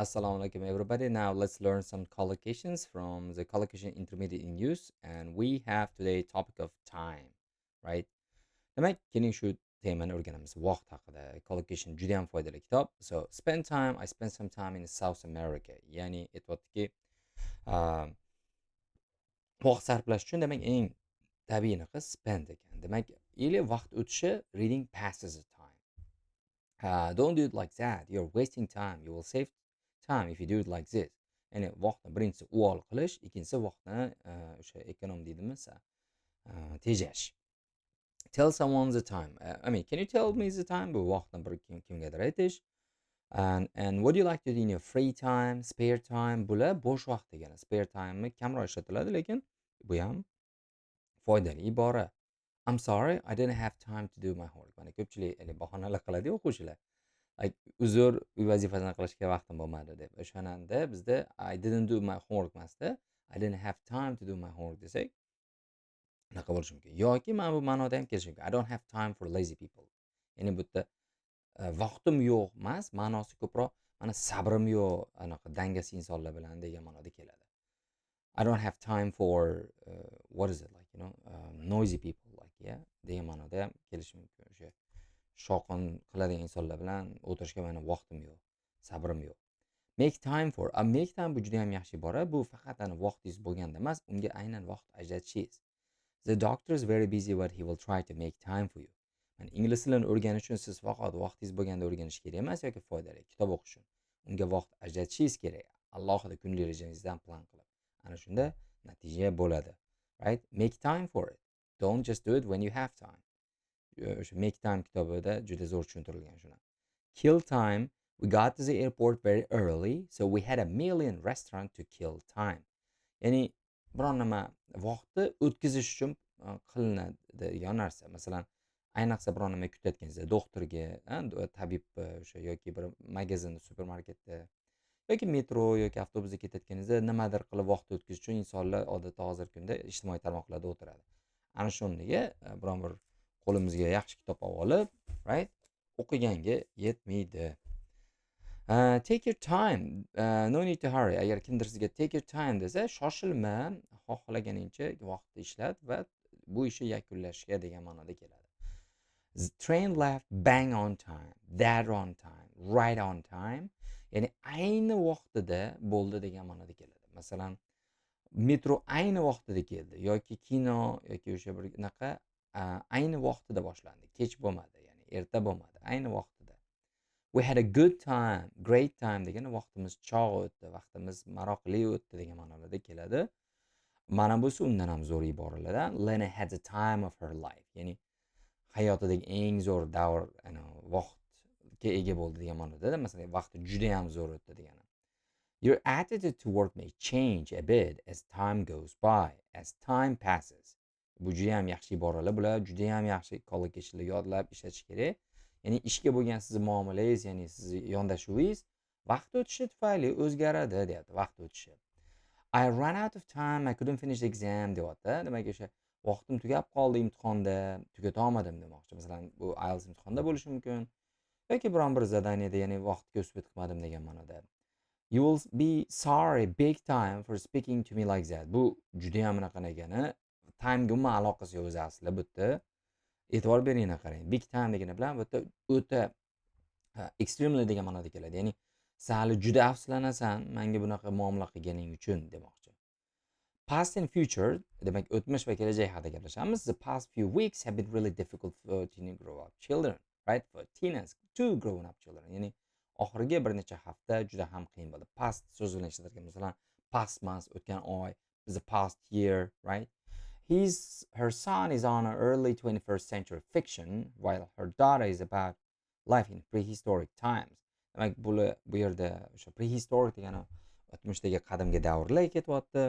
Assalomu alaykum, everybody. Now let's learn some collocations from the Collocation Intermediate in Use, and we have today topic of time, right? Demak, keling, shu temani o'rganamiz. Vaqt haqida. Collocation juda ham foydali kitob. So, spend time, I spent some time in South America. Ya'ni aytyaptiki, vaqt sarflash uchun, demak, eng tabiiy anaqa spend ekan. Demak, или vaqt o'tishi, reading passes the time. Don't do it like that. You're wasting time. You will save time if you do it like this. Ya'ni vaqtni birinchisi uvol qilish, ikkinchisi vaqtni o'sha эконом deydimi, tejash. Tell someone the time. I mean, can you tell me the time? Bu vaqtni bir kimgadir aytish. And what do you like to do in your free time, spare time? Bular bo'sh vaqt degani. Spare time'ni kamroq ishlatiladi, lekin bu ham foydali ibora. I'm sorry, I didn't have time to do my homework. Mana, ko'pchilik haligi bahonalar qiladi-yu o'quvchilar. Like, uzr, uy vazifasini qilishga vaqtim bo'lmadi deb. O'shananda bizda "I didn't do my homework" emasda, "I didn't have time to do my homework" desak, unaqa bo'lishi mumkin. Yoki mana bu ma'noda ham kelishi mumkin. I don't have time for lazy people. Ya'ni bu yerda vaqtim yo'q emas, ma'nosi ko'proq mana sabrim yo'q anaqa dangasa insonlar bilan degan ma'noda keladi. I don't have time for what is it like, noisy people, like, yeah, degan ma'noda ham kelishi mumkin. O'sha shovqin qiladigan insonlar bilan o'tirishga mani vaqtim yo'q, sabrim yo'q. Make time for. A make time, bu juda ham yaxshi ibora. Bu faqat ana vaqtingiz bo'lganda emas, unga aynan vaqt ajratishingiz. The doctor is very busy, but he will try to make time for you. Ya'ni ingliz tilini o'rganish uchun siz faqat vaqtingiz bo'lganda o'rganish kerak emas yoki foydali kitob o'qish uchun. Unga vaqt ajratishingiz kerak. Alohida kunlik rejangizdan plan qilib. Ana shunda natija bo'ladi. Right? Make time for it. Don't just do it when you have time. O'sha Make Time kitobida juda zo'r tushuntirilgan shuni. Kill time. We got to the airport very early, so we had a meal in restaurant to kill time. Ya'ni biron nima vaqtni o'tkazish uchun qilinadigan narsa. Masalan, ayniqsa biron nima kutayotganingizda, doktorga, tabib o'sha yoki bir magazinda, supermarketda yoki metro yoki avtobusda ketayotganingizda nimadir qilib vaqt o'tkazish uchun insonlar odatda hozirgi kunda ijtimoiy tarmoqlarda o'tiradi. Ana shu o'rniga biron bir qo'limizga yaxshi kitob olib olib, right, o'qiganga yetmaydi. Take your time. No need to hurry. Agar kimdir sizga "Take your time" desa, shoshilma, xohlaganingcha vaqtni ishlat va bu ishni yakunlashga degan ma'noda keladi. The train left bang on time, dead on time, right on time. Ya'ni ayni vaqtida bo'ldi degan ma'noda keladi. Masalan, metro ayni vaqtida keldi yoki kino yoki o'sha bir unaqa ayni vaqtida boshlandi. Kech bo'lmadi, ya'ni erta bo'lmadi, ayni vaqtida. We had a good time, great time degani vaqtimiz chog' o'tdi, vaqtimiz maroqli o'tdi degan ma'nolarda keladi. Mana busi undan ham zo'r iboralardan. Lena had the time of her life. Ya'ni hayotidagi eng zo'r davr, vaqtga ega bo'ldi degan ma'noda. Masalan, vaqti juda ham zo'r o'tdi degani. Your attitude to work may change a bit as time goes by, as time passes. Bu juda ham yaxshi iboralar. Bular juda ham yaxshi collocationlar, yodlab ishlatish kerak. Ya'ni ishga bo'lgan sizni muomalangiz, ya'ni sizni yondashuvingiz vaqt o'tishi tufayli o'zgaradi deyapti, vaqt o'tishi. I ran out of time, I couldn't finish the exam deyapti. Demak, o'sha vaqtim tugab qoldi imtihonda, tugata olmadim demoqchi. Masalan, bu IELTS imtihonida bo'lishi mumkin yoki biron bir задание da, ya'ni vaqtga успеть qilmadim degan ma'noda. You will be sorry big time for speaking to me like that. Bu juda ham unaqa degani, timega umuman aloqasi yo'q o'zi asli bu yerda. E'tibor beringlar, qarang. Big time degani bilan bu yerda o'ta extremely degan ma'noda keladi. Ya'ni san hali juda afsuslanasan menga bunaqa muomala qilganing uchun demoqchi. Past and future, demak, o'tmish va kelajak haqida gaplashamiz. The past few weeks have been really difficult for teen grow up children, right? For teens to grown up children. Ya'ni oxirgi bir necha hafta juda ham qiyin bo'ldi. Past so'zi bilan ishlatilgan. Masalan, past month, o'tgan oy, the past year, right? His her son is on an early 21st century fiction, while her daughter is about life in prehistoric times. Demak, bular bu yerda o'sha prehistoric degani o'tmishdagi qadimgi davrlar ketyapti.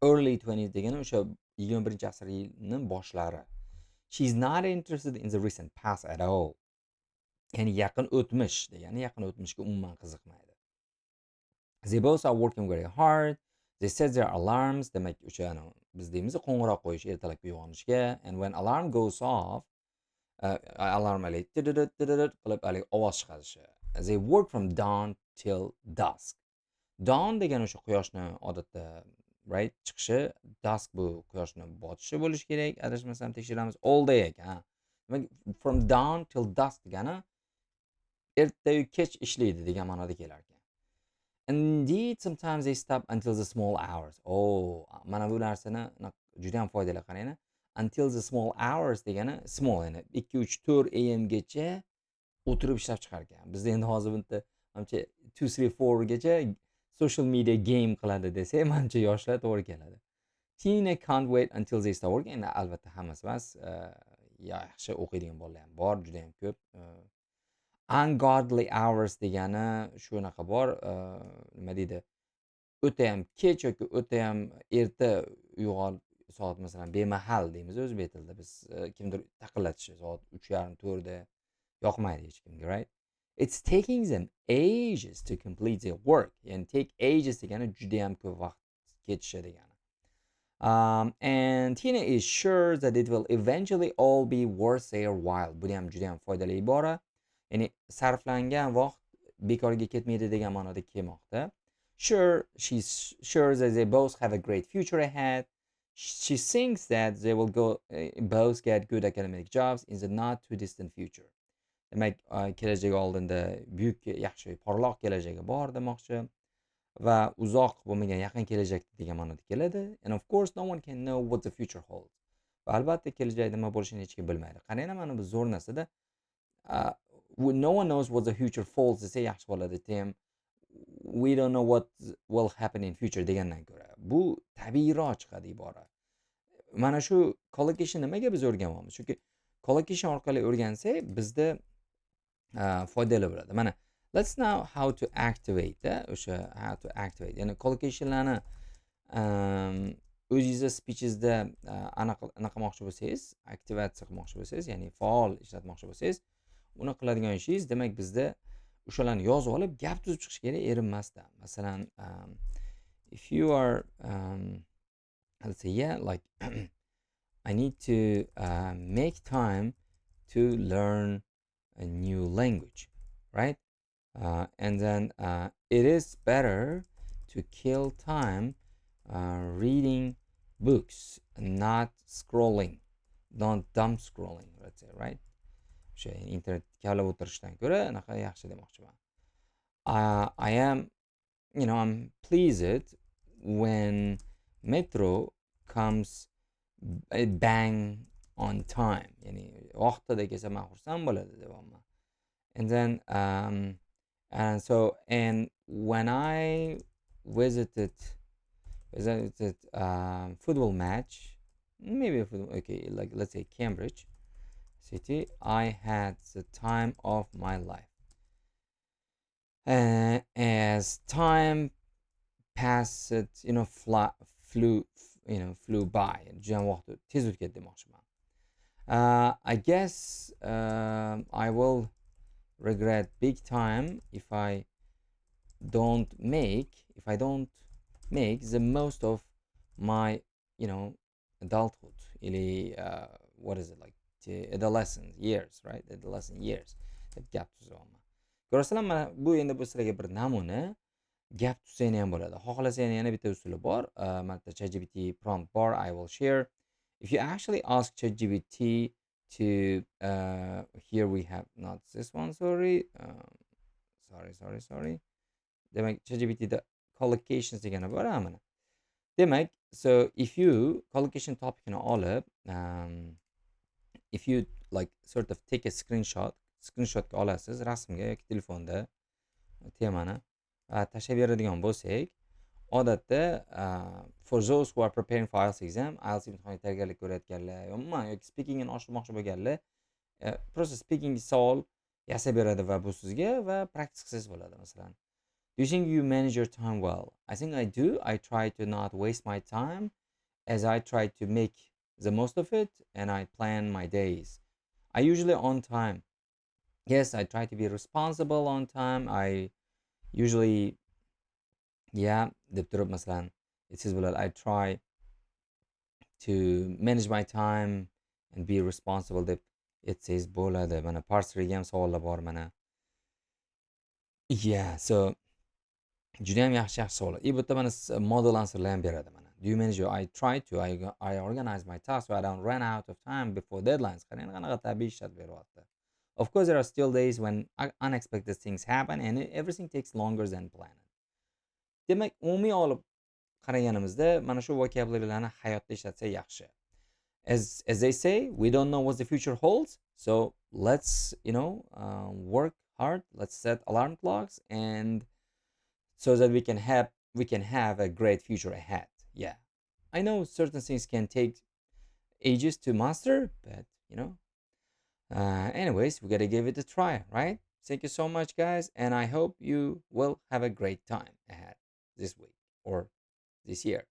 Early 20s degani o'sha 21-asrning boshlari. She's not interested in the recent past at all. Ya'ni yaqin o'tmish degani yaqin o'tmishga umuman qiziqmaydi. They both are working very hard. They set their alarms. Demak, o'sha biz deymiz qo'ng'iroq qo'yish ertalabki uyg'onishga. And when alarm goes off, alarm haligi qilib haligi ovoz chiqarishi. They work from dawn till dusk. Dawn degani o'sha quyoshni odatda, right, chiqishi, dusk bu quyoshni botishi bo'lishi kerak, adashmasam, tekshiramiz. All day ekan, ha. Demak, from dawn till dusk degani ertayu kech ishlaydi degan ma'noda kelar ekan. Indeed, sometimes they stop until the small hours. Oh, mana bu narsani juda ham foydali, qaranglar. Until the small hours degani small, ya'ni 2, 3, 4 AM gacha o'tirib ishlab chiqar ekan. Bizda endi hozir bitta manimcha 2, 3, 4 gacha social media game qiladi desak, manimcha, yoshlar to'g'ri keladi. Tina can't wait until they start working. Endi albatta hammasi emas, yaxshi o'qiydigan bolalar ham bor, juda ham ko'p. Ungodly hours degani shunaqa bor, nima deydi, o'tayam kech yoki o'tayam erta uyg'onib, soat, masalan, bemahal deymiz o'zbek tilida biz, kimdir taqillatishi soat 3:30, 4da yoqmaydi hech kimga, right? It's taking them ages to complete their work. Ya'ni take ages degani judayam ko'p vaqt ketishi degani. And Tina is sure that it will eventually all be worth their while. Bu ham juda ham foydali ibora. Ya'ni sarflangan vaqt bekorga ketmaydi degan ma'noda kelmoqda. Sure, she's sure that they both have a great future ahead. She thinks that they will go both get good academic jobs in the not too distant future. Demak, kelajagi oldinda buyuk, yaxshi, porloq kelajagi bor demoqchi va uzoq bo'lmagan yaqin kelajakda degan ma'noda keladi. And of course, no one can know what the future holds. Va albatta kelajakda nima bo'lishini hech kim bilmaydi. Qaranglar, mana bu zo'r narsada. No one knows what the future holds desa yaxshi bo'ladi. Tem we don't know what will happen in future degandan ko'ra. Bu tabiiyroq chiqadi ibora. Mana shu collocation nimaga biz o'rganyapmiz? Chunki collocation orqali o'rgansak, bizda foydali bo'ladi. Mana, let's now how to activate, o'sha how to activate, ya'ni collocationlarni o'zingizni speechingizda anaqa qilmoqchi bo'lsangiz, aktivatsiya qilmoqchi bo'lsangiz, ya'ni faol ishlatmoqchi bo'lsangiz, uni qiladigan ishingiz, demak, bizda o'shalarni yozib olib, gap tuzib chiqish kerak erinmasdan. Masalan, if you are let's say, yeah, like, I need to make time to learn a new language, right? And then it is better to kill time reading books, not scrolling, not dumb scrolling, let's say, right? O'sha internet kavlab o'tirishdan ko'ra anaqa yaxshi demoqchiman. I am you know I'm pleased when metro comes bang on time, ya'ni vaqtida kelsa man xursand bo'ladi deyapman. And then and so and when I visited football match, maybe a football, okay, like, let's say Cambridge City, I had the time of my life. As time passed, flew flew by, judayam vaqt tez o'tib ketdi demoqchiman. I guess I will regret big time if I don't make the most of my adulthood или what is it, like, adolescent years, right? Adolescent years deb gap tuzyapman. Ko'rasizlar, mana bu endi bu sizlarga bir namuna gap tuzsanglar ham bo'ladi. Xohlasanglar, yana bitta usuli bor. Mana yerda ChatGPT prompt bor. I will share. If you actually ask ChatGPT to here we have not this one, sorry, sorry, sorry, sorry. Demak, ChatGPTda collocations degani bor, mana. Demak, so if you collocation topicini olib, if you, like, sort of take a screenshot, screenshotga olasiz rasmga yoki telefonda temani va tashlab beradigan bo'lsak, odatda for those who are preparing for IELTS exam, IELTS imtihoniga tayyorgarlik ko'rayotganlar, umuman yoki speakingini oshirmoqchi bo'lganlar, просто speaking savol yasab beradi va bu sizga va practice qilsangiz bo'ladi. Masalan, do you think you manage your time well? I think I do. I try to not waste my time as I try to make the most of it and I plan my days. I usually on time. Yes, I try to be responsible on time. I usually, yeah, deb turib, masalan, aytsangiz bo'ladi. I try to manage my time and be responsible deb aytsangiz bo'ladi. Mana, part 3 ga ham savollar bor, mana. Yeah, so judayam yaxshi, yaxshi savollar. И bu yerda mana model answerlar ham beradi mana. Do you manage your I try to I organize my tasks so I don't run out of time before deadlines. Qarang, qanaqa tabiiy ishlatib beryapti. Of course, there are still days when unexpected things happen and everything takes longer than planned. Demak, umumiy olib qaraganimizda mana shu vocabularylarni hayotda ishlatsa yaxshi. As they say, we don't know what the future holds, so let's work hard. Let's set alarm clocks and so that we can have a great future ahead. Yeah, I know certain things can take ages to master, but anyways, we gotta give it a try, right? Thank you so much, guys, and I hope you will have a great time ahead this week or this year.